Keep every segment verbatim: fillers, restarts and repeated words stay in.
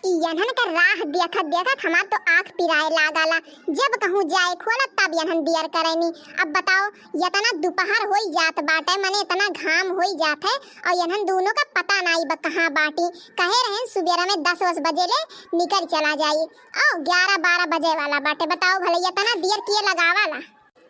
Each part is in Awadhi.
ई यनहन के राह देखत देखत हमार तो आँख पिराए लागला। जब कहूँ जाए खोला तब यनहन दियर करेनी। अब बताओ, यतना दोपहर होई जात बाटे, मने इतना घाम होई जात है, और यनहन दोनों का पता नाई बा कहाँ बाटी। कहे रहेन सुबेरा में दस वस बजे ले निकल चला जाई, और ग्यारह बारह बजे वाला बाटे। बताओ भले यतना दियर किए लगावाला।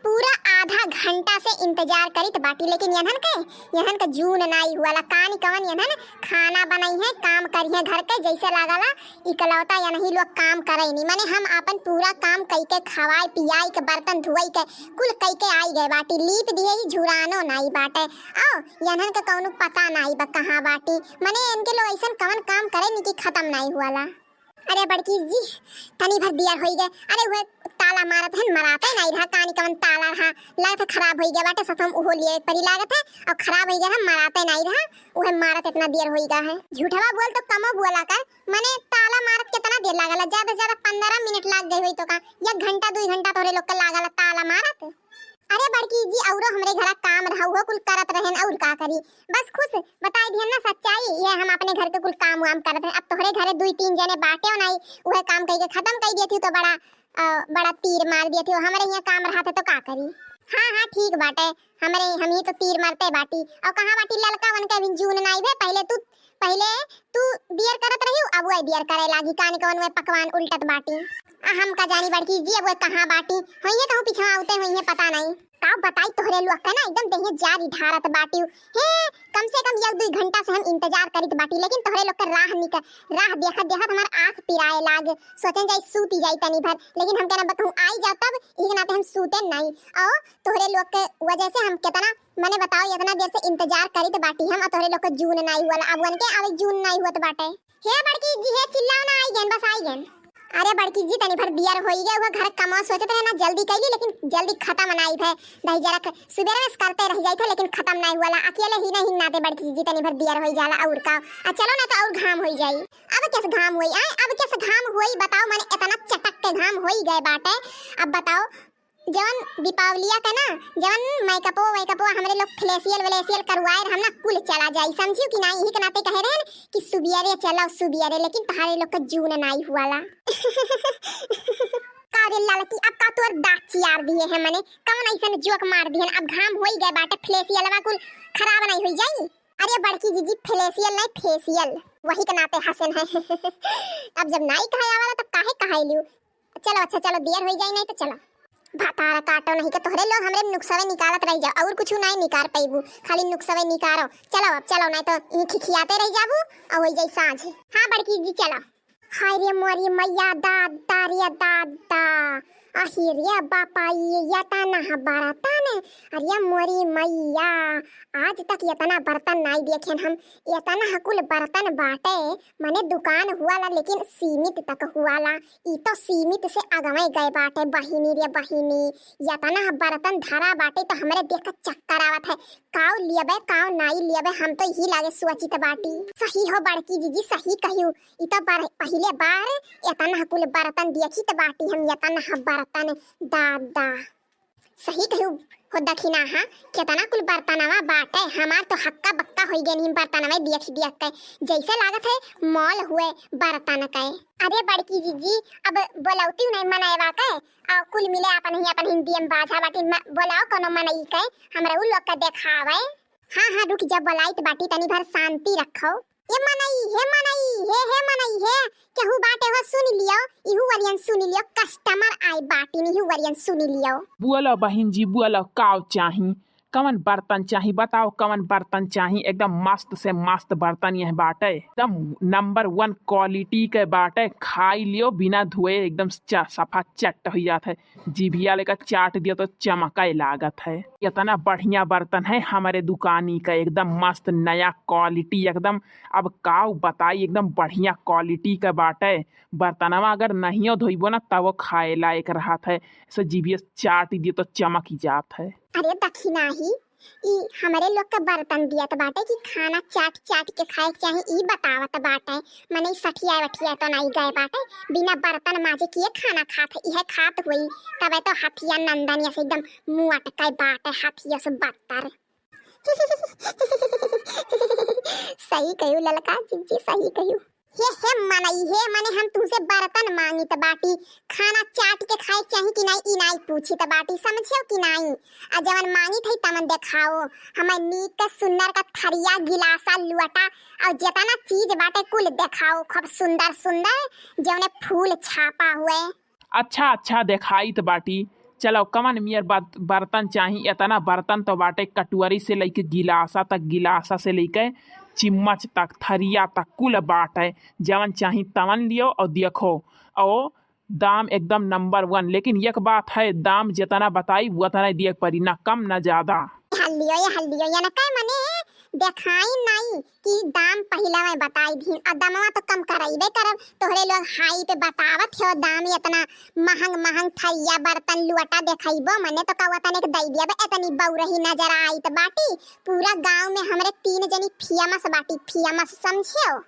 पूरा आधा घंटा से इंतजार करित बाटी, लेकिन यनहन के, यनहन के जून नाई हुआला। कानी कवन यनहन खाना बनाई है, काम करी है घर के, जैसे लागला इकलौता यनही लोग काम करे नी। माने हम आपन पूरा काम कई के, खवाए पियाई के, बर्तन धुआई के, कुल कई के आई गए बाटी। लीप दिए ही झुरानो नाई बाटे। आओ, यनहन के कौनो पता नाई बा कहाँ बाटी। माने इनके लोग ऐसन कवन काम करे नी कि खत्म नाई हुआला। अरे बड़की जी, तनी भर दियर होई गए। अरे उहे ताला मारत हन, मराते नाई रहा, कानी कवन ताला रहा, लागत है खराब होई गए बाटे, ससम उहो लिए परी लागत है, और खराब होई गए रहा, मराते नाई रहा, उहे मारत इतना दियर होई गए है। झूठवा बोल तो कमो बोला कर, मने ताला मारत कितना देर लागला, ज्यादा से ज्यादा पन्द्रह मिनट लाग गई होई तो का, एक घंटा दुई घंटा तोहरे लोग के लागला ताला मारत। अरे बड़की जी, औरो हमरे घरा काम रहा, उहो कुल करत रहेन, और का करी। बस खुश बताई दिहन ना सच्चाई, ये हम अपने घर के कुल काम वाम करत रहेन। अब तोहरे घरे दुई तीन जने बाटे नाई, उहे काम कई के खत्म कई देती तो बड़ा, अ, बड़ा तीर मार देती। हमरे यहाँ काम रहत है तो का करी। हाँ, हाँ, ठीक बाटे, हमरे, हम ही तो तीर मारते बाटी। और कहाँ बाटी ललका, उनके अभी जून नाई भे, पहले तू पहिले तू दियर करत रही, अब वह दियर करे लागी, कान कौन वह पकवान उल्टत बाटी। आ हम का जानी बड़की जी, अब वह कहाँ बाटी, होइहे कहूँ पिछवा आउते होइहे, पता नहीं। का बताई तोहरे लोग का ना, एकदम देहिया जारी ढारत बाटी। हे, कम से कम एक दुई घंटा से हम इंतजार करित बाटी, लेकिन तोहरे लोग के राह निक-, राह देखत देखत हमार आँख पिराए लाग। सोचन जाई सूती जाई तनी भर, लेकिन हम कहना कहूँ आई जाओ तब, इही के नाते हम सूते नहीं। और तोहरे लोग के वजह से हम कितना मने बताओ, इतना देर से इंतजार करित बाटी हम, आ तोहरे लोग के जून नाई हुआ, अब उनके आवे जून नाई हुआ तो बाटे। हे बड़की जी, हे चिल्लाओ ना, आई गएन, बस आई गएन। अरे बड़की जी, तनी भर दियर होई गए, वो घर कमवा सोचत रहे ना, जल्दी कैली, लेकिन जल्दी खत्म नाई भे। दही जरा ख-, सुबेरे में करते रह जाई थे, लेकिन खत्म नाई हुआ ला। अकेले ही नहीं नाते बड़की जी, तनी भर दियर होई जाला, और का। आ चलो ना तो और घाम होई जाई। अब कैसे घाम होई, आए, अब कैसे घाम होई बताओ, मने इतना चटक के घाम होई गए बाटे। अब बताओ, जवन दीपावलिया का ना, जवन मेकअपो वेकअपो हमरे लोग फेशियल वेशियल करवाए रहम ना, कुल चला जाई, समझियो कि ना? यही के नाते कहे रहन कि सुबियरे चलो सुबियरे, लेकिन तहारे लोग का जून नाई हुआला। का रे ललकी, अब का तोर दाँत चियार दिए हैं, मने कौन ऐसन जोक मार दिहन? अब घाम होई गए बाटे, फेशियलवा कुल खराब नहीं हुई जाई? अरे बड़की जीजी, फेशियल नहीं, फेशियल, वही के नाते हंसन है। अब जब नाई कहे आवाला तब काहे कहाई लियो? चलो, अच्छा, चलो, देर होई जाई नहीं तो चलो। भातारा काटो नहीं के तोहरे लोग हमरे नुक्सवे निकालत रह जाओ, और कुछ नहीं निकाल पैबू, खाली नुक्सवे निकालो। चलो अब चलो, नहीं तो ई खिखियाते रह जाबू और होई जाई सांझ। हाँ बड़की जी, चलो। हाय रे मोरी मैया, दादा रे दादा, अही रे बापा, ये यतना बर्तन, अरे मोरी मैया, आज तक यतना बर्तन नाई देखेन हम। यतना कुल बर्तन बाटे, मने दुकान हुआला, लेकिन सीमित तक हुआला। ई तो सीमित से अगवे गए बाटे, बहिनी रे बहिनी। यतना बर्तन धरा बाटे तो हमरे देख के चक्कर आवत है, काव लियबे काव नाई लियबे, हम तो यही लागे सोचित बाटी। सही हो बड़की जीजी, सही कहियो, ई तो बर-, पहिले बार यतना कुल बर्तन देखित बाटी हम, यतना बर्तन, दादा। सही कहियो हो दखिना, हाँ, केतना कुल बर्तनवा बाटे। हमार तो हक्का बक्का होई गए नहीं बर्तनवा देख देख के, जैसे लागत है मॉल हुए बर्तन के। अरे बड़की जीजी, अब बोलौती नहीं मनैवा के, आ कुल मिले अपन ही अपन हिंदी में बाझा बाटी, म-, बोलाओ कोनो मनई के, हमरा उ लोग के देखावे। हाँ, हाँ, रुक जा, बोलाइत बाटी, तनी भर शांति रखो। ए मनई, हे मनई, हे, हे मनई, हे, केहू बाटे हो सुन लियो, इहू वरियन सुन लियो, कस्टमर आए बाटिन, इहू वरियन सुन लियो। बोलो बहिन जी, बोलो, काव चाही, कवन बर्तन चाही, बताओ कवन बर्तन चाही। एकदम मस्त से मस्त बर्तन यह बाटे, एकदम नंबर वन क्वालिटी के बाटे, खाई लियो बिना धोए, एकदम च-, सफा चट हो जात है। जिभिया लेकर चाट दियो तो चमकाए लागत है। इतना बढ़िया बर्तन है हमारे दुकानी का, एकदम मस्त नया क्वालिटी एकदम। अब काव बताई, एकदम बढ़िया क्वालिटी का बाटे। बर्तनवा अगर नहियो धोइबो ना तबो खाए लायक रहत है, ऐसे जिभिया चाट दियो तो चमक ही जात है। अरे दखिना ही, ई हमरे लोग के बर्तन दियत बाटे कि खाना चाट चाट के खाए के चाही, ई बतावत बाटे। मने सठिया वठिया तो नाई गए बाटे, बिना बर्तन माजे किए खाना खात है, इहे खात हुई। तबे तो हथिया नंदनिया से एकदम मुअट के बाटे, हथिया से बदतर। सही कहियो ललका जीजी, सही कहियो। हे, हे मनई, हे मने हम तुहसे बर्तन मांगित बाटी, खाना चाट के खाए चाही कि नाई, ई नाई पूछित बाटी, समझेउ कि नाई? आ जवन मांगित हई तवन देखाओ, हमें नीक के सुन्नर का थरिया, गिलासा, लुअटा और जेतना चीज बाटे कुल देखाओ, खूब सुंदर सुंदर, जउने फूल छापा हुए। अच्छा, अच्छा, देखाइत बाटी। चलो, कवन मियर बात, बर्तन चाही? एतना बर्तन तो बाटे, कटुअरी से लइके गिलासा तक, गिलासा से लइके चिम्मच तक, थरिया तक, कुल बाटे। जवन चाही तवन लियो और देखो, और दाम एकदम नंबर वन। लेकिन एक बात है, दाम जेतना बताई, ओतना दिए के पड़ी, ना कम ना ज्यादा। हल्लियो, ये हल्लियो, ये ना कहे मने देखाई नाई कि दाम पहिला में बताई दीन, आ दमवा तो कम करइबे करब। तोहरे लोग हाई पे बतावत हो दाम, एतना महंग महंग थरिया बर्तन लुअटा देखइबो, मने तो कवा तने के दई दिया बे, एतनी बउरही नजर आइत बाटी। पूरा गांव में हमरे तीन जनी फेमस बाटी, फेमस, समझेउ?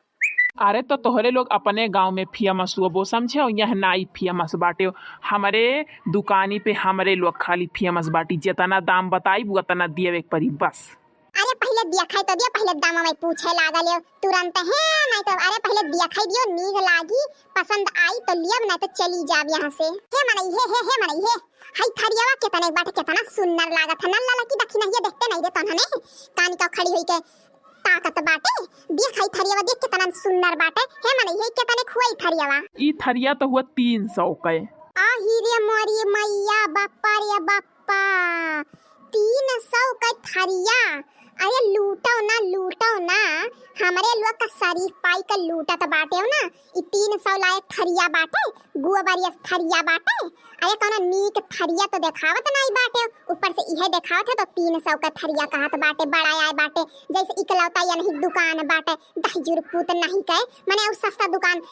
अरे, तो तोहरे लोग अपने गांव में फेमस हुआ बो, समझेउ? यह नाई फेमस बाटे, हमरे दुकानी पे हमरे लोग खाली फेमस बाटी। जेतना दाम बताइब, ओतना दियवे के पड़ी बस। अरे, पहिले देखै तो दियो, पहिले दाम में पूछे लागल हो तुरंत, हे, नहीं तो, अरे, पहिले देखै दियो, नीक लागी, पसंद आई तो लियब, नहीं तो चली जाब यहाँ से। हे मनई, हे, हे, हे मनई, हे, हई थरियावा केतने बाटे, केतना सुन्नर लागत है, नल्ला लकी दखिनहिया देखते नहीं रे तन्हने, कानी का खड़ी होई के ताकत बाटे। देख हई थरियावा, देख केतना सुन्नर बाटे। हे मनई, हे केतने खुआई थरियावा? ई थरिया तो हुआ तीन सौ के। आही रे मोरी मैया, बापा रे बापा, तीन सौ के थरिया। अरे लूटो ना, लूटो ना, हमरे लोग का शरीफ पाई के लूटत बाटे हो ना। ई तीन सौ लायक थरिया बाटे, गोबरियस थरिया बाटे। अरे कौनो नीक थरिया तो देखावत नाई बाटे, ऊपर से इहे देखावत है तो तीन सौ का थरिया कहत बाटे, बड़ा आए बाटे, जैसे इकलौता या नहीं दुकान बाटे, दहिजुर पूत नहीं के, मने उ सस्ता दुकान,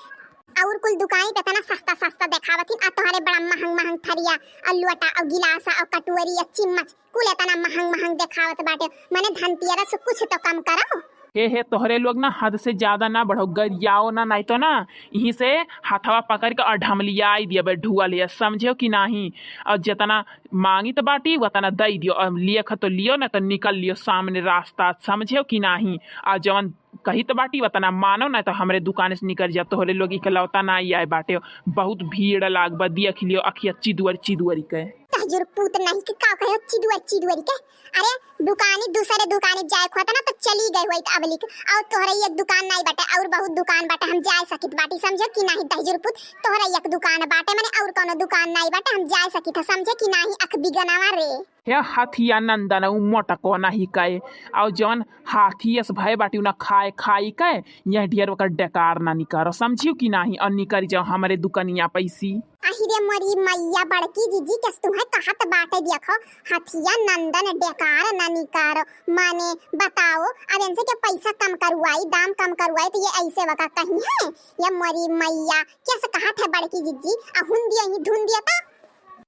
और कुल दुकान पे इतना सस्ता सस्ता देखावत हिन, आ तोहरे बड़ा महंग महंग थरिया, और लोटा, और गिलासा, और कटोरी, और चिम्मच, कुल इतना महंग महंग देखावत बाटे, मने धनतियरा से कुछ तो कम करो। हे, हे, तोहरे लोग ना हद से ज्यादा ना बढ़ो, गरियाओ ना, नहीं तो ना यहीं से हथवा पकड़ के अढमलियाई दिया बे ढुआ ले, समझेउ कि नाही? और जितना मांगित बाटी उतना दई दियो, और लियख तो लियो, ना तो निकल लियो सामने रास्ता, समझेउ कि नाही? और जवन कहित बाटी उतना मानो, ना तो हमरे दुकान से निकल जा, तोहरे लोग इकलौता ना आए बाटे, बहुत भीड़ लाग बा, देख लियो अखिया चिदुअर चिदुअरी के। दहिजुर पूत नहीं के का कहे चिदुअर चिदुअरी के? अरे दुकानी दूसरे दुकानी जाए खोता ना तो चली गए होइत अबलिक। और तोहरे एक दुकान नाई बाटे, और बहुत दुकान बाटे, हम जाए सकित बाटी, समझो कि नाही दहिजुर पूत? तोहरे एक दुकान बाटे, मने और कोनो दुकान नाई बाटे, हम जाए सकित है, समझे कि नाही? अख बिगनवा रे। हे हथिया नंदन, उ मोटको नाही कहे, और जौन हाथी अस भय बाटी उना खाए खाई के, यह ढेर ओकर डेकार ना निकारो, समझियो कि नाही? और निकल जाओ हमरे दुकनिया पैसी। आही रे मोरी मैया, बड़की जीजी केस तुहे कहत बाटे, देखो हथिया नंदन डेकार ना निकारो, माने बताओ अब इनसे के पैसा कम करवाई, दाम कम करवाई तो ये ऐसे वका कही है? ये मोरी मैया केस कहत है बड़की जीजी, आ हुन दिया ही धुन दिया तो।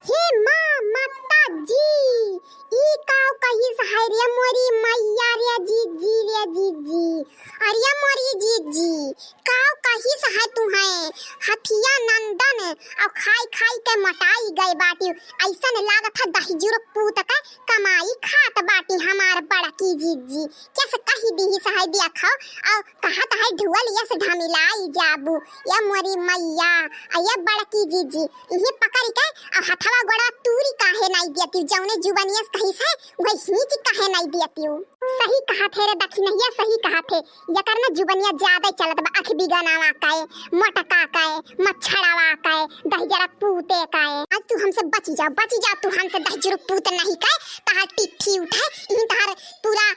हे माँ, माता जी, ई काव कहिस है रे मोरी मैया रे जीजी रे जीजी, अरे मोरी जीजी, काव कहिस है तुहे, हथिया नंदन, और खाई खाई के मोटाई गए बाटी, ऐसन लागत है दहिजुर पूत के कमाई खात बाटी हमार बड़की जीजी, केस कही दिहिस है देखो, और कहत है ढुअल यस ढमिलाई जाबू, या मोरी मैया, आ या बड़की जीजी, इही पकड़ के आ हथवा गोड़वा तूरी काहे नाई दियती, जौने जुबनिया से कहिस है, वही हीच काहे नाई दियती। सही कहा थे रे दखिनहिया, सही कहा थे, यकर ना जुबनिया ज्यादा चलत बा, अख बिगनावा काए, मोटका काए, मच्छड़ावा काए, दहिजरा पूते काए। आज तू हमसे बची जा, बची जा तू हमसे दहिजुर पूत नहीं काए, तहार टिट्ठी उठे, इही तहार पूरा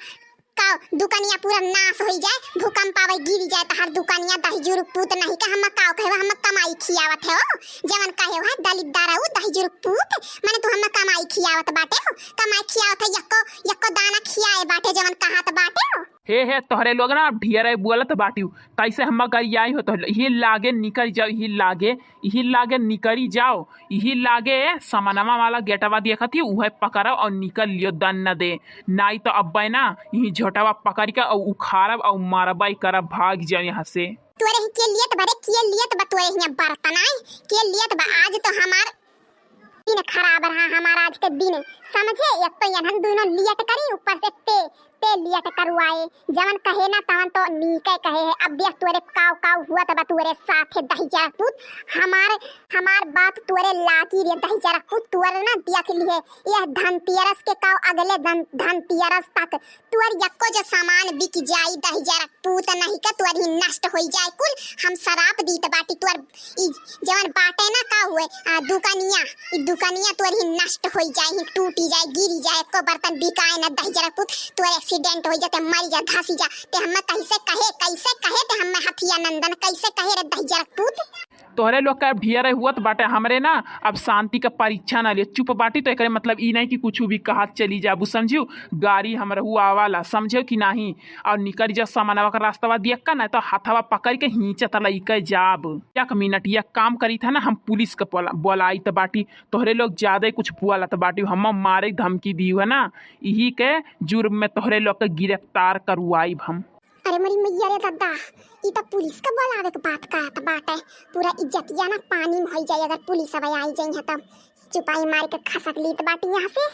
का दुकनिया पूरा नाश होई जाए, भूकंप आवे गिरी जाए, तहार दुकनिया दहिजुर पूत नहीं के हम काव कहे, हम कमाई खियावत है हो, जवन कहे है दलिद्दर हो दहिजुर पूत, माने तू हम कमाई खियावत बाटे हो, कमाई खियावत है, यक्को, यक्को दाना खियाए बाटे जवन कहत बाटे हो। हे, हे, तोहरे लोग ना अब ढेर बोलत बाटियो, कैसे हम गरियाई हो तो, यही लागे निकल जाओ, यही लागे, यही लागे निकरी जाओ, यही लागे समनवा वाला गेटवा देखत ही, उहे पकड़ो और निकल लियो, दन न दे। नाई तो अब्बे ना, यही झोटवा पकड़ के और उखाड़ब और मारबाई करब, भाग जाओ यहाँ से। तोरे ही के लिए तो बरे, के लिए तो बा तोरे हियां बर्तन आए, के लिए तो बा आज तो हमार दिन खराब रहा हमार आज के दिन, समझे? एक तो यनहन दुनो लियट करी, ऊपर से ते, ते लियट करवाए। जवन कहे ना तवन तो नीके कहे है। अब देख तोरे काव काव हुआ तब तोरे साथ है दहिजरा पूत। हमार, हमार बात तोरे लागी रे दहिजरा पूत, तोरे ना देख लिहे। यह धनतेरस के काव अगले धन, धनतेरस तक तोर यक्को जो सामान बिक जाई दहिजरा पूत, नहीं का तोर ही नष्ट होई जाए कुल। हम सराप दीत बाटी तोर ई जवन बाटे ना का हुए, आ, दुकानिया, ई दुकानिया तोर ही नष्ट होई जाए, ही टूटी जाए, गिरी जाए, एको बर्तन बिकाए ना दहिजरा पूत, तोर accident होई जाते, मरी जा, धसी जा, ते हमें कैसे कहे, कैसे कहे ते हमें हथिया नंदन, कैसे कहे रे दहिजरा पूत? तोहरे लोग का अब ढेर हुअत बाटे, हमरे ना अब शांति का परीक्षा ना लिए, चुप बाटी तो एकरे मतलब ई नहीं कि कुछ भी कहत चली जाबू, समझियो? गाड़ी हमरहू आवाला, समझियो कि नहीं? और निकल जा सामानवा का रास्तवा दिया का, नहीं तो हथवा पकड़ के हींचत लइके जाब। एक मिनट, एक काम करी था ना, हम पुलिस के बोला, बोलाई त बाटी, तोहरे लोग ज्यादा ही कुछ बोलत बाटी, हम मारे धमकी दियो है ना, यही के जुर्म में तोहरे लोग के गिरफ्तार करवाइब हम। अरे मोरी मैया रे दादा, ई त पुलिस के बोलावे के बात कहत बाटे। पूरा इज्जतिया ना पानी में होई जाई अगर पुलिस अब आई जाई है तब। चुपाई मार के खसक लीत बाटी यहाँ से।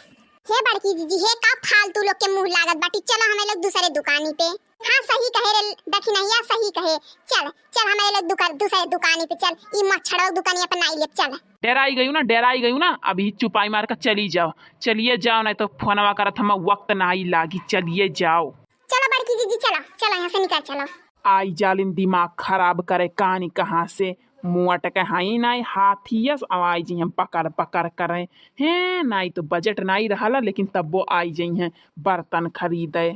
हे बड़की जीजी, हे का फालतू लोग के मुंह लागत बाटी, चलो हमें लोग दूसरे दुकानी पे। हाँ सही कहे रे दखिनैया, सही कहे। चल चल हमें लोग दुकान, दूसरे दुकानी पे चल, ई मच्छरवा दुकानिया पे नाई लेब, चल। डेराई गयू ना, डेराई गयू ना, अभी चुपाई मार के चली जाओ, चलिए जाओ, नहीं तो फोनवा करत हम वक्त नाई लागी, चलिए जाओ। चलो बड़की जीजी, चलो चलो, यहाँ से निकल चलो। आई जालिन दिमाग खराब करे, कानी कहाँ से मोट के हई नाई हाथियस, अब आई जी हम पकड़ पकड़ करे हैं, नाई तो बजट नाई रहला, लेकिन तब्बो आई जइहें बर्तन खरीदे।